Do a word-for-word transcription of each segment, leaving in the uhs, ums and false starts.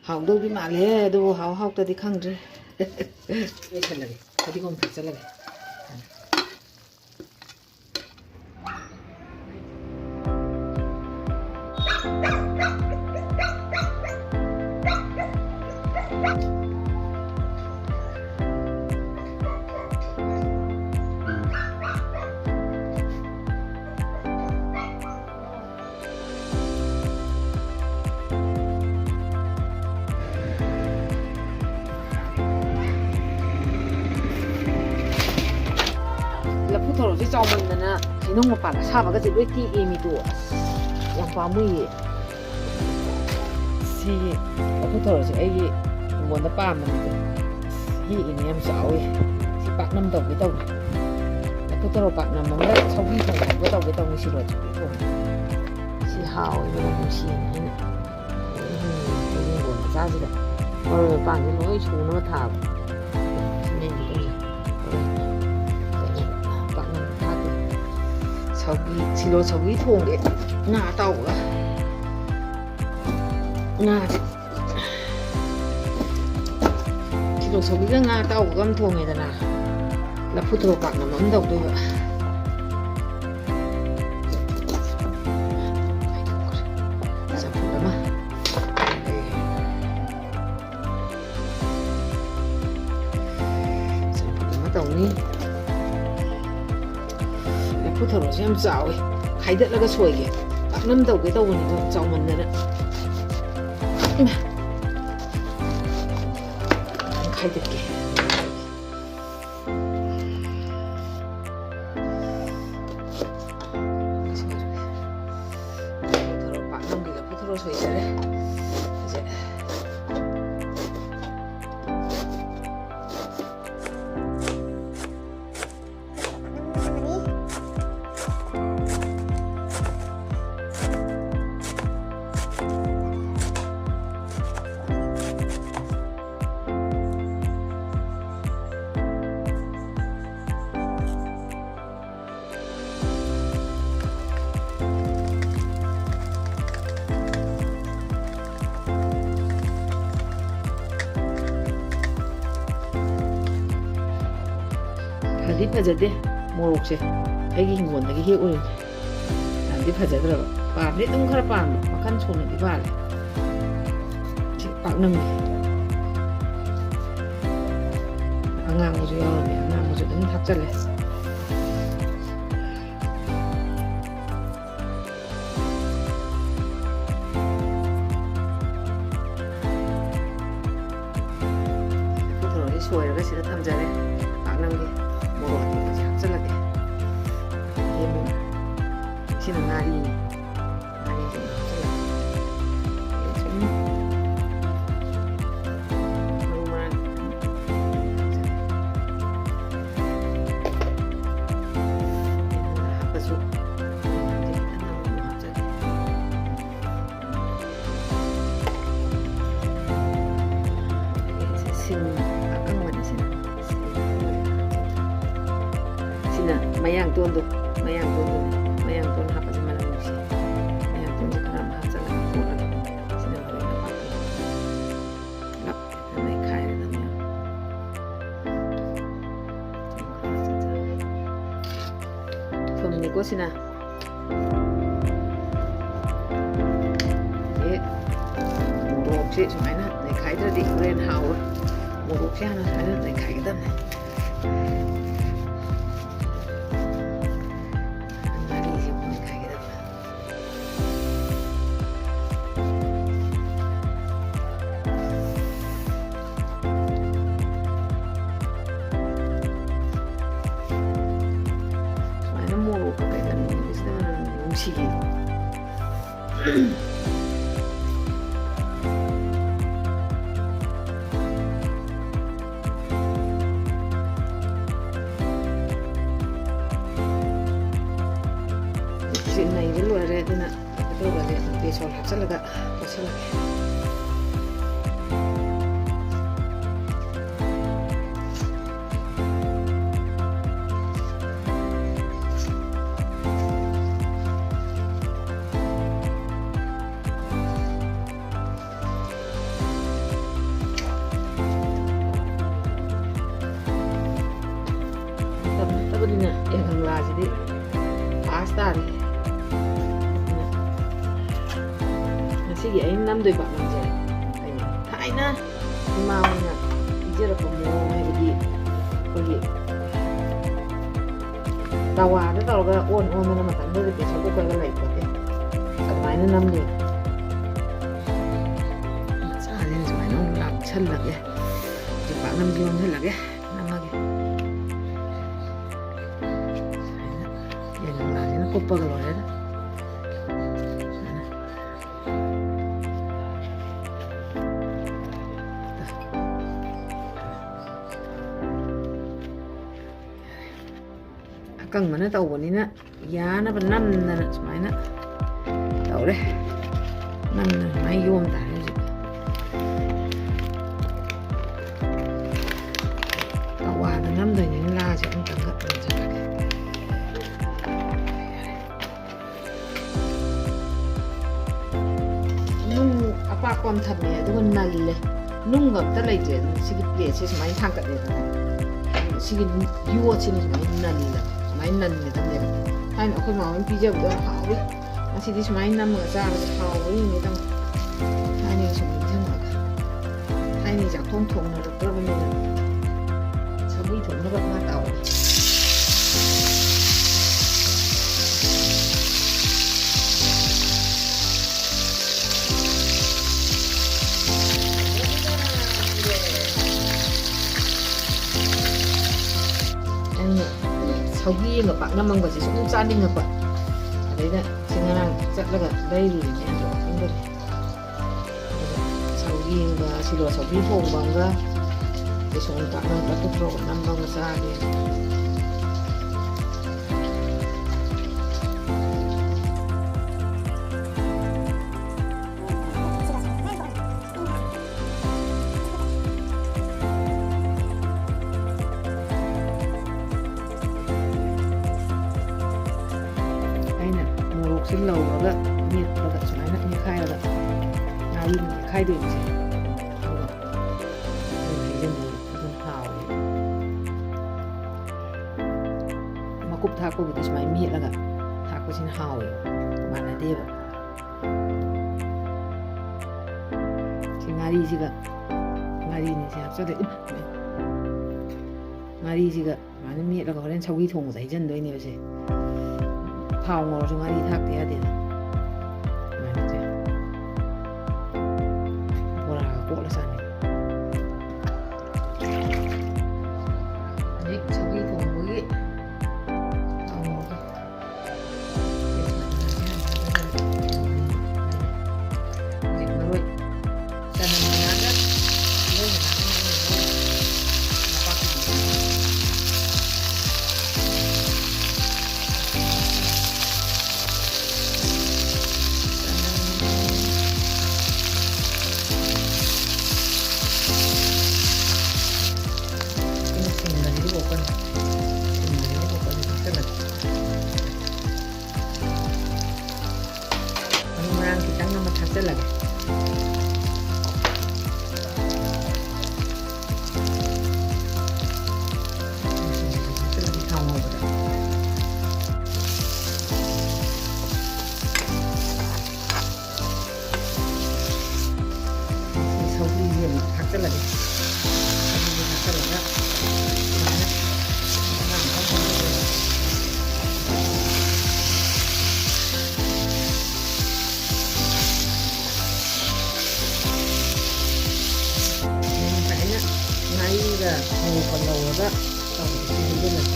ꯍꯥꯎꯗꯧꯗꯤ ꯃꯥꯜꯂꯦ, ꯑꯗꯨꯕꯨ ꯍꯥꯎ ꯍꯥꯎꯇꯗꯤ ꯈꯪꯗ꯭ꯔꯤ꯫ ꯂꯣꯏꯁꯜꯂꯒꯦ, ꯐꯗꯤꯒꯣꯝ ꯊꯥꯛꯆꯜꯂꯒꯦ꯫ ꯂꯐꯨ ꯊꯔꯣꯁꯦ ꯆꯥꯎꯃꯟꯗꯅ ꯍꯩꯅꯧ ꯃꯄꯥꯟ ꯑꯁꯥꯕꯒꯁꯦ ꯂꯣꯏ ꯇꯦꯛꯑꯦ ꯃꯤꯗꯣ꯫ ꯑꯁ, ꯌꯥꯝ ꯄꯥꯝꯃꯨꯏꯌꯦ꯫ ꯁꯤꯒꯤ ꯂꯐꯨ ꯊꯔꯣꯁꯦ ꯑꯩꯒꯤ ꯍꯤꯡꯒꯣꯜꯗ ꯄꯥꯝꯕꯅꯤꯗ꯫ ꯍꯦꯛꯏꯅꯦ, ꯌꯥꯝ ꯆꯥꯎꯋꯤ꯫ ꯁꯤ ꯄꯥꯛꯅꯝ ꯇꯧꯒꯦ ꯇꯧꯅꯤ꯫ ꯂꯐꯨ ꯊꯔꯣ ꯄꯥꯛꯅꯝ ꯑꯃꯒ ꯁꯧꯒ꯭ꯔꯤ ꯊꯣꯡꯕ ꯑꯃꯒ ꯇꯧꯒꯦ ꯇꯧꯅꯤ꯫ ꯁꯤꯔꯣ ꯁꯧꯒ꯭ꯔꯤ ꯊꯣꯡꯕ꯫ ꯁꯤ ꯍꯥꯎꯋꯦ, ꯃꯅꯝ ꯅꯨꯡꯁꯤꯅ ꯑꯩꯅ ꯍꯤꯡꯒꯣꯜ ꯃꯆꯥꯁꯤꯗ ꯃꯔꯣꯏ ꯃꯄꯥꯡꯁꯦ ꯂꯣꯏ ꯁꯨꯅꯕ ꯊꯥꯕ꯫ ꯁꯤꯅ ꯑꯩꯅ ꯍꯣꯔꯦꯟ ꯄꯥꯛꯅꯝ ꯊꯥꯛꯇꯣꯏꯅꯤ꯫ ꯁꯧꯒ꯭ꯔꯤ, ꯁꯤꯂꯣ ꯁꯧꯒ꯭ꯔꯤ ꯊꯣꯡꯒꯦ꯫ ꯉꯥ ꯑꯇꯥꯎꯕꯒ꯫ ꯉꯥꯁꯦ ꯁꯤꯂꯣ ꯁꯧꯒ꯭ꯔꯤꯒ ꯉꯥ ꯑꯇꯥꯎꯕꯒ ꯑꯃ ꯊꯣꯡꯉꯦꯗꯅ, ꯂꯐꯨ ꯊꯔꯣ ꯄꯥꯛꯅꯝ ꯑꯃ ꯇꯧꯗꯣꯏꯕ꯫ ꯆꯝꯐꯨꯠ ꯑꯃ꯫ ꯆꯝꯐꯨꯠ ꯑꯃ ꯇꯧꯅꯤ꯫ ꯂꯐꯨ ꯊꯔꯣꯁꯦ ꯌꯥꯝ ꯆꯥꯎꯋꯦ꯫ ꯈꯥꯏꯗꯠꯂꯒ ꯁꯣꯏꯒꯦ꯫ ꯄꯥꯛꯅꯝ ꯇꯧꯒꯦ ꯇꯧꯕꯅꯤꯗꯣ, ꯆꯥꯎꯃꯟꯗꯅ꯫ ꯏꯃꯥ꯫ ꯈꯥꯏꯗꯠꯀꯦ꯫ ꯂꯐꯨ ꯊꯔꯣ ꯄꯥꯛꯅꯝꯒꯤ ꯂꯐꯨ ꯊꯔꯣ ꯁꯣꯏꯖꯔꯦ꯫ ꯁꯤꯁꯦ꯫ ꯐꯖꯗꯦ꯫ ꯃꯣꯔꯣꯛꯁꯦ ꯑꯩꯒꯤ ꯍꯤꯡꯒꯣꯜꯗꯒꯤ ꯍꯦꯛꯎꯔꯤꯅꯦ꯫ ꯌꯥꯝꯗꯤ ꯐꯖꯗ꯭ꯔꯕ꯫ ꯄꯥꯝꯗꯤ ꯑꯗꯨꯝ ꯈꯔ ꯄꯥꯝꯃꯤ꯫ ꯃꯈꯜ ꯁꯨꯅꯗꯤ ꯄꯥꯜꯂꯦ꯫ ꯁꯤ ꯄꯥꯛꯅꯝꯒꯤ꯫ ꯑꯉꯥꯡꯕꯁꯨ ꯌꯥꯎꯔꯝꯃꯦ꯫ ꯑꯉꯥꯡꯕꯁꯨ ꯑꯗꯨꯝ ꯊꯥꯛꯆꯜꯂꯦ꯫ ꯂꯐꯨ ꯊꯔꯣꯁꯤ ꯁꯣꯏꯔꯒ ꯁꯤꯗ ꯊꯝꯖꯔꯦ꯫ ꯄꯥꯛꯅꯝꯒꯤ ꯃꯣꯔꯣꯛ ꯑꯇꯦꯛꯄꯁꯤ ꯍꯥꯞꯆꯤꯜꯂꯒꯦ꯫ ꯌꯦꯔꯨꯝ꯫ ꯁꯤꯅ ꯉꯥꯔꯤꯅꯤ꯫ ꯉꯥꯔꯤꯁꯤ ꯍꯥꯞꯆꯤꯜꯂꯒꯦ꯫ ꯁꯨꯝ ꯃꯔꯨ ꯃꯔꯥꯡ ꯍꯥꯞꯆꯤꯜꯂꯦ꯫ ꯍꯥꯞꯄꯁꯨ ꯈꯤꯇꯪ ꯑꯃꯨꯛ ꯍꯥꯞꯆꯤꯜꯂꯦ꯫ ꯁꯤꯡ ꯑꯀꯪꯕꯅꯤ ꯁꯤꯅ꯫ ꯁꯤꯅ ꯃꯌꯥꯡ ꯇꯣꯟꯗꯣ, ꯃꯌꯥꯡ ꯇꯣꯟꯗꯨꯅꯤ꯫ ꯃꯌꯥꯡ ꯇꯣꯟ ꯍꯥꯞꯄꯁꯦ ꯃꯅꯝ ꯅꯨꯡꯁꯤ꯫ ꯃꯌꯥꯡ ꯇꯣꯟꯁꯦ ꯈꯔ ꯑꯃ ꯍꯥꯞꯆꯜꯂꯒ ꯇꯣꯠꯂꯒ ꯁꯤꯅ ꯃꯔꯣꯏ ꯅꯄꯥꯛꯄꯤ꯫ ꯄꯨꯂꯞ ꯅꯩꯈꯥꯏꯔꯒ ꯃꯌꯥꯝ꯫ ꯊꯨꯝꯅꯤꯀꯣ ꯁꯤꯅ꯫ ꯑꯗꯒꯤ ꯃꯣꯔꯣꯛꯁꯦ ꯁꯨꯃꯥꯏꯅ ꯅꯩꯈꯥꯏꯗ꯭ꯔꯗꯤ ꯍꯣꯔꯦꯟ ꯍꯥꯎꯔꯣꯏ꯫ ꯃꯣꯔꯣꯛꯁꯦ ꯍꯥꯟꯅ ꯁꯨꯃꯥꯏꯅ ꯅꯩꯈꯥꯏꯒꯗꯕꯅꯦ꯫ ꯉꯥꯔꯤꯁꯦ ꯑꯃꯨꯛ ꯅꯩꯈꯥꯏꯒꯗꯕꯅꯦ꯫ ꯁꯨꯃꯥꯏꯅ ꯃꯣꯔꯣꯛꯀ ꯀꯩꯀꯥ ꯅꯨꯡꯁꯤꯕꯁꯤꯅ ꯃꯅꯝ ꯅꯨꯡꯁꯤꯈꯤꯕ꯫ ꯁꯤ ꯅꯩꯕ ꯂꯣꯏꯔꯦ, ꯑꯗꯨꯅ ꯀꯩꯅꯣ ꯇꯧꯔꯒꯦ, ꯕꯦꯁꯣꯟ ꯍꯥꯞꯆꯤꯜꯂꯒ ꯇꯣꯠꯁꯤꯜꯂꯒꯦ꯫ ꯇꯥꯔꯦ꯫ ꯉꯁꯤꯒꯤ ꯑꯩꯅ ꯅꯝꯗꯣꯏ ꯄꯥꯛꯅꯝꯁꯦ ꯀꯩꯅꯣ, ꯊꯥꯏꯅ ꯏꯃꯥ ꯍꯣꯏꯅ ꯄꯤꯖꯔꯛꯄ ꯃꯑꯣꯡ, ꯍꯥꯏꯕꯗꯤ ꯑꯩꯈꯣꯏꯒꯤ ꯇꯋꯥꯗ ꯇꯧꯔꯒ ꯑꯣꯟ ꯑꯣꯟꯗꯅ, ꯃꯇꯝꯗꯨꯗ pressure cooker ꯒ ꯂꯩꯄꯣꯠꯇꯦ, ꯑꯗꯨꯃꯥꯏꯅ ꯅꯝꯗꯣꯏꯅꯦ꯫ ꯃꯆꯥꯁꯤꯅ ꯁꯨꯃꯥꯏꯅ ꯑꯃꯨꯛ ꯂꯥꯛꯁꯜꯂꯒꯦ, ꯍꯧꯖꯤꯛ ꯄꯥꯛꯅꯝꯁꯦ ꯌꯣꯝꯁꯤꯜꯂꯒꯦ꯫ ꯅꯝꯃꯒꯦ꯫ ꯁꯨꯃꯥꯏꯅ ꯌꯦꯟ ꯃꯅꯥꯁꯤꯅ ꯀꯨꯞꯄꯒ ꯂꯣꯏꯔꯦꯗ꯫ ꯁꯨꯃꯥꯏꯅ꯫ ꯑꯀꯪꯕꯅ ꯇꯧꯕꯅꯤꯅ ꯌꯥꯅꯕ ꯅꯝꯗꯅ ꯁꯨꯃꯥꯏꯅ ꯇꯧꯔꯦ꯫ ꯅꯝꯗꯅ ꯁꯨꯃꯥꯏꯅ ꯌꯣꯝ ꯇꯥꯔꯦ ꯍꯧꯖꯤꯛ꯫ ꯇꯋꯥꯗ ꯅꯝꯗꯣꯏꯅꯤꯅ ꯂꯥꯁꯦ ꯑꯃꯨꯛꯇꯪꯒ ꯅꯝꯁꯤꯜꯂꯒꯦ꯫ ꯅꯨꯡ ꯑꯄꯥꯛꯄ ꯑꯃ ꯊꯝꯃꯦ, ꯑꯗꯨꯒ ꯅꯜꯂꯦ꯫ ꯅꯨꯡꯒ ꯑꯝꯇ ꯂꯩꯇ꯭ꯔꯦ꯫ ꯑꯗꯨꯝ ꯁꯤꯒꯤ plate ꯁꯦ ꯁꯨꯃꯥꯏꯅ ꯊꯥꯡꯒꯠꯂꯦꯗꯅ, ꯁꯤꯒꯤ ꯌꯣꯠꯁꯤꯅ ꯁꯨꯃꯥꯏꯅ ꯅꯜꯂꯦ, ꯁꯨꯃꯥꯏꯅ ꯅꯟꯒꯗꯕꯅꯦꯕ꯫ ꯊꯥꯏꯅ ꯑꯩꯈꯣꯏ ꯃꯥ ꯍꯣꯏꯅ ꯄꯤꯖꯕꯗꯣ ꯌꯥꯝ ꯍꯥꯎꯋꯤ꯫ ꯉꯁꯤꯗꯤ ꯁꯨꯃꯥꯏꯅ ꯅꯝꯃꯒ ꯆꯥꯕꯁꯦ ꯍꯥꯎꯕ ꯌꯦꯡꯒꯦ ꯇꯧꯅꯤ꯫ ꯊꯥꯏꯅꯒꯤ ꯁꯨꯝ ꯅꯤꯡꯁꯤꯡꯉꯒ꯫ ꯊꯥꯏꯅꯒꯤ ꯆꯥꯛꯊꯣꯡ ꯊꯣꯡꯅꯔꯛꯇ꯭ꯔꯕꯅꯤꯅ ꯁꯧꯒ꯭ꯔꯤ ꯊꯣꯡꯅꯕ ꯉꯥ ꯇꯥꯎꯔꯦ꯫ ꯑꯩꯅ ꯁꯧꯒ꯭ꯔꯤ ꯑꯃꯒ ꯄꯥꯛꯅꯝ ꯑꯃꯒꯁꯦ ꯁꯨꯝ ꯆꯥꯅꯤꯡꯉꯛꯄ꯫ ꯑꯗꯩꯗ ꯁꯤ ꯉꯔꯥꯡ ꯆꯠꯂꯒ ꯂꯩꯔꯨꯔꯤꯅꯦ ꯑꯗꯣ ꯌꯨꯝꯗꯒꯤ꯫ ꯑꯗꯨꯒ ꯁꯧꯒ꯭ꯔꯤ ꯑꯃꯒ, ꯁꯤꯂꯣ ꯁꯧꯒ꯭ꯔꯤ ꯊꯣꯡꯕ ꯑꯃꯒ, ꯕꯦꯁꯣꯟ ꯄꯥꯛꯅꯝ ꯑꯐꯨꯠꯄ ꯅꯝꯕ ꯑꯃꯒ ꯆꯥꯒꯦ꯫ ꯑꯩꯅ ꯃꯣꯔꯣꯛꯁꯦ ꯂꯧꯔꯒ ꯃꯦꯠꯂꯒ ꯁꯨꯃꯥꯏꯅ ꯃꯦꯠꯈꯥꯏꯔꯒ ꯉꯥꯔꯤ ꯃꯦꯠꯈꯥꯏꯗꯣꯏꯅꯦ꯫ ꯑꯗꯨꯒ ꯑꯗꯨꯝ ꯍꯩꯖꯤꯟꯕ ꯑꯗꯨꯝ ꯍꯥꯎꯋꯦ꯫ ꯃꯀꯨꯞ ꯊꯥꯛꯄꯕꯨꯗꯤ ꯁꯨꯃꯥꯏꯅ ꯃꯦꯠꯂꯒ ꯁꯤꯅ ꯍꯥꯎꯋꯦ, ꯃꯥꯟꯅꯗꯦꯕ꯫ ꯁꯤ ꯉꯥꯔꯤꯁꯤꯒ, ꯉꯥꯔꯤꯅꯤ ꯁꯤ ꯍꯥꯞꯆꯗꯣꯏ꯫ ꯉꯥꯔꯤꯁꯤꯒ ꯁꯨꯃꯥꯏꯅ ꯃꯦꯠꯂꯒ ꯍꯣꯔꯦꯟ ꯁꯧꯒ꯭ꯔꯤ ꯊꯣꯡꯕꯗ ꯍꯩꯖꯤꯟꯗꯣꯏꯅꯦꯕ ꯁꯦ꯫ ꯊꯥꯎ ꯉꯧꯔꯁꯨ ꯉꯥꯔꯤ ꯊꯥꯛꯇ ꯌꯥꯗꯦꯗ꯫ ꯑꯗꯨꯃꯥꯏꯅ ꯇꯧ-, ꯕꯣꯔꯥꯒ ꯀꯣꯠꯂ ꯆꯥꯅꯩ꯫ ꯍꯧꯖꯤꯛ ꯁꯧꯒ꯭ꯔꯤ ꯊꯣꯡꯕꯒꯤ ꯊꯥꯎ ꯉꯧꯒꯦ꯫ ꯍꯧꯖꯤꯛ ꯃꯔꯣꯏ, ꯆꯅꯝ ꯃꯅꯥꯒ ꯇꯤꯜꯍꯧ ꯃꯅꯥꯒ ꯉꯧꯔꯒ ꯅꯄꯥꯛꯄꯤ꯫ ꯁꯤꯡꯒꯁꯤꯗꯤ ꯀꯣꯛꯀꯅꯤ꯫ ꯁꯤꯡꯒꯁꯤꯗꯤ ꯀꯣꯛꯀꯅꯤ ꯍꯥꯞꯆꯜꯂꯒꯦ꯫ ꯃꯔꯨ ꯃꯔꯥꯡ ꯈꯤꯇꯪ ꯑꯃ ꯊꯥꯛꯆꯜꯂꯒꯦ꯫ ꯊꯥꯛꯆꯜꯂꯒꯦ ꯊꯥꯎ ꯉꯧꯕꯗ꯫ ꯁꯧꯒ꯭ꯔꯤꯁꯦ ꯑꯃꯨꯛ ꯊꯥꯛꯆꯜꯂꯒꯦ꯫ ꯁꯧꯒ꯭ꯔꯤꯁꯦ ꯊꯥꯛꯆꯜꯂꯒ ꯁꯨꯃꯥꯏꯅ ꯉꯥ ꯑꯃ ꯍꯧꯔꯒ ꯉꯁꯥꯏꯅ ꯉꯥꯔꯤꯒ ꯃꯣꯔꯣꯛꯀ ꯂꯧꯔꯒ ꯇꯧꯕꯗꯨꯁꯨ ꯍꯩꯖꯤꯜꯂꯒꯦ꯫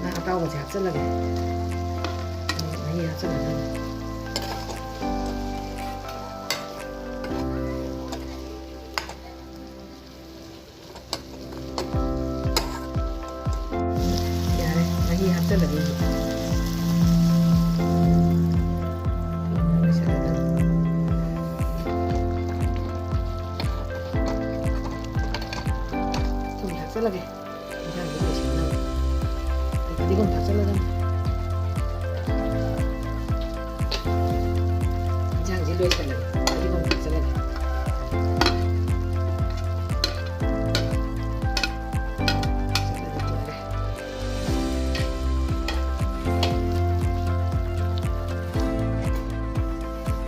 ꯉꯥ ꯑꯇꯥꯎꯕꯁꯦ ꯍꯥꯞꯆꯜꯂꯒꯦ꯫ ꯃꯍꯤ ꯍꯥꯞꯆꯜꯂꯒ ꯌꯥꯔꯦ, ꯃꯍꯤ ꯍꯥꯞꯆꯜꯂꯒꯦ ꯍꯧꯖꯤꯛ꯫ ꯊꯨꯝ ꯊꯥꯛꯆꯜꯂꯒꯦ, ꯏꯟꯁꯥꯡꯁꯦ ꯂꯣꯏꯁꯤꯟꯅꯕ꯫ ꯐꯗꯤꯒꯣꯝ ꯊꯥꯛꯆꯜꯂꯗꯝꯅꯤ꯫ ꯏꯟꯖꯥꯡꯁꯤ ꯂꯣꯏꯁꯜꯂꯒꯦ꯫ ꯐꯗꯤꯒꯣꯝ ꯊꯥꯛꯆꯜꯂꯒꯦ꯫ ꯂꯣꯏꯔꯦ꯫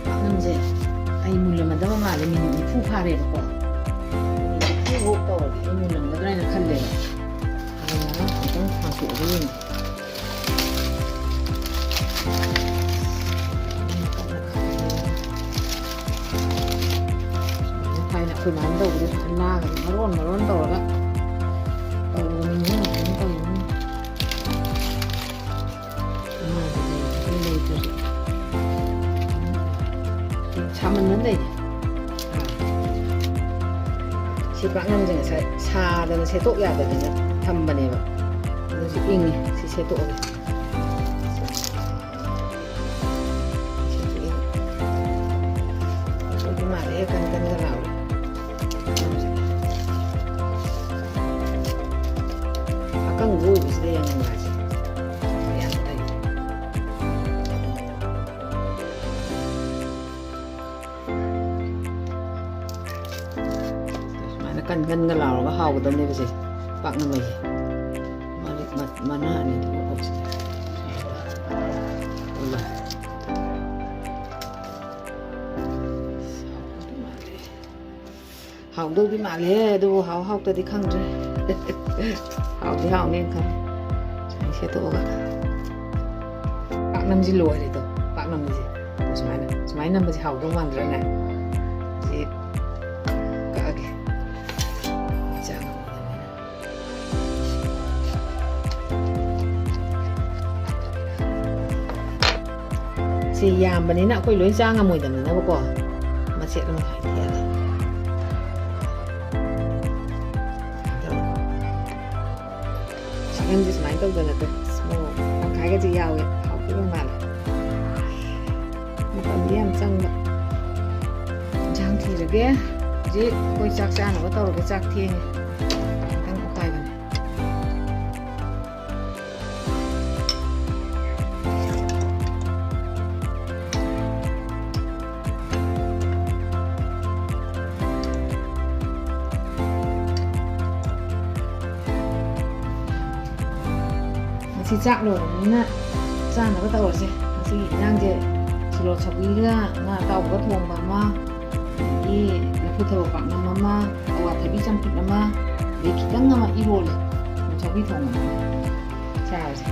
ꯄꯥꯛꯅꯝꯁꯦ ꯑꯩ ꯃꯨꯜꯂꯝꯃꯗꯕ ꯃꯥꯜꯂꯦ꯫ ꯃꯤꯅꯤꯠ ꯅꯤꯐꯨ ꯐꯥꯔꯦꯕꯀꯣ꯫ ꯃꯤꯅꯤꯠ ꯅꯤꯐꯨ ꯐꯥꯎ ꯇꯧꯔꯗꯤ ꯑꯩ ꯃꯨꯜꯂꯝꯒꯗ꯭ꯔꯥ ꯍꯥꯏꯅ ꯈꯜꯂꯦꯕ꯫ ꯑꯗꯨꯅ ꯈꯤꯇꯪ ꯍꯥꯡꯇꯣꯛꯑꯒ ꯌꯦꯡꯒꯦ꯫ ꯊꯥꯏꯅ ꯑꯩꯈꯣꯏ ꯃꯥꯅ ꯇꯧꯕꯗꯣ ꯁꯨꯃꯥꯏꯅ ꯅꯥꯒꯗꯤ ꯃꯔꯣꯟ ꯃꯔꯣꯟ ꯇꯧꯔꯒ ꯇꯧꯕꯗꯣ ꯅꯤꯡꯁꯤꯡꯉꯛꯇꯅ ꯇꯧꯔꯤꯅꯤ꯫ ꯏꯃꯥꯗꯤ ꯂꯩꯇ꯭ꯔꯦ, ꯂꯩꯇ꯭ꯔꯁꯨ꯫ ꯁꯥꯃꯟꯗꯅ ꯂꯩꯔꯦ꯫ ꯁꯤ ꯄꯥꯛꯅꯝꯁꯦ ꯉꯁꯥꯏ ꯁꯥꯗꯅ ꯁꯦꯠꯇꯣꯛ ꯌꯥꯗꯗꯅ ꯊꯝꯕꯅꯦꯕ꯫ ꯑꯗꯨꯁꯨ ꯏꯪꯉꯤ꯫ ꯁꯤ ꯁꯦꯠꯇꯣꯛꯑꯒꯦ꯫ ꯁꯦꯠꯇꯣꯛꯑꯦ꯫ ꯑꯗꯨ ꯃꯥꯜꯂꯦ, ꯀꯟ ꯀꯟꯒ ꯂꯥꯎꯔꯦ꯫ ꯑꯀꯪꯕ ꯑꯣꯏꯕꯁꯤꯗ ꯌꯥꯝ ꯅꯨꯡꯉꯥꯏꯖꯩ꯫ ꯌꯥꯝ ꯐꯩ꯫ ꯁꯨꯃꯥꯏꯅ ꯀꯟ ꯀꯟꯒ ꯂꯥꯎꯔꯒ ꯍꯥꯎꯒꯗꯕꯅꯦꯕ ꯁꯦ, ꯄꯥꯛꯅꯝ ꯍꯥꯏꯁꯦ꯫ ꯃꯔꯤꯛ ꯃ-, ꯃꯅꯥ ꯑꯅꯤꯗꯨꯒ ꯍꯧꯖꯤꯛ꯫ ꯍꯥꯎꯗꯧꯗꯤ ꯃꯥꯜꯂꯦ, ꯑꯗꯨꯕꯨ ꯍꯥꯎ ꯍꯥꯎꯇꯗꯤ ꯈꯪꯗ꯭ꯔꯦ꯫ ꯍꯥꯎꯗꯤ ꯍꯥꯎꯅꯦꯅ ꯈꯜꯂꯦ꯫ ꯁꯨꯃꯥꯏꯅ ꯁꯦꯠꯇꯣꯛꯑꯒ꯫ ꯄꯥꯛꯅꯝꯁꯤ ꯂꯣꯏꯔꯦꯗꯣ, ꯄꯥꯛꯅꯝꯁꯦ꯫ ꯁꯨꯃꯥꯏꯅ, ꯁꯨꯃꯥꯏꯅ ꯅꯝꯕꯁꯦ ꯍꯥꯎꯗꯧ ꯃꯥꯟꯗ꯭ꯔꯅꯦ? ꯁꯤ ꯀꯛꯑꯒꯦ꯫ ꯆꯥꯛ ꯁꯤ ꯌꯥꯝꯕꯅꯤꯅ ꯑꯩꯈꯣꯏ ꯂꯣꯏ ꯆꯥ ꯉꯝꯃꯣꯏꯗꯕꯅꯤꯅꯕꯀꯣ, ꯃꯆꯦꯠ ꯑꯃ ꯍꯦꯛꯑꯒ꯫ ꯁꯛꯍꯟꯁꯦ ꯁꯨꯃꯥꯏꯅ ꯇꯧꯗꯅ ꯇꯧ꯫ ꯃꯣꯔꯣꯛ ꯇꯪꯈꯥꯏꯒꯁꯦ ꯌꯥꯎꯋꯦ, ꯍꯥꯎꯗꯧꯕ ꯃꯥꯜꯂꯦ꯫ ꯃꯇꯝꯗꯤ ꯌꯥꯝ ꯆꯪꯕ꯫ ꯏꯟꯁꯥꯡ ꯊꯤꯔꯒꯦ꯫ ꯍꯧꯖꯤꯛ ꯑꯩꯈꯣꯏ ꯆꯥꯛ ꯆꯥꯅꯕ ꯇꯧꯔꯒꯦ꯫ ꯆꯥꯛ ꯊꯦꯡꯉꯦ꯫ ꯉꯥꯛꯇꯪ ꯑꯣꯠꯈꯥꯏꯕꯅꯦ꯫ ꯁꯤ ꯆꯥꯛ ꯂꯣꯏꯔꯕꯅꯤꯅ ꯆꯥꯅꯕ ꯇꯧꯔꯁꯦ꯫ ꯉꯁꯤꯒꯤ ꯏꯟꯖꯥꯡꯁꯦ ꯁꯤꯂꯣ ꯁꯧꯒ꯭ꯔꯤꯒ ꯉꯥ ꯑꯇꯥꯎꯕꯒ ꯊꯣꯡꯕ ꯑꯃ, ꯑꯗꯒꯤ ꯂꯐꯨ ꯊꯔꯣ ꯄꯥꯛꯅꯝ ꯑꯃ, ꯑꯋꯥꯊꯕꯤ ꯆꯝꯐꯨꯠ ꯑꯃ, ꯑꯗꯩ ꯈꯤꯇꯪ ꯑꯃ ꯏꯔꯣꯜꯂꯦ꯫ ꯁꯧꯒ꯭ꯔꯤ ꯊꯣꯡꯕ ꯑꯃ ꯆꯥꯔꯁꯦ꯫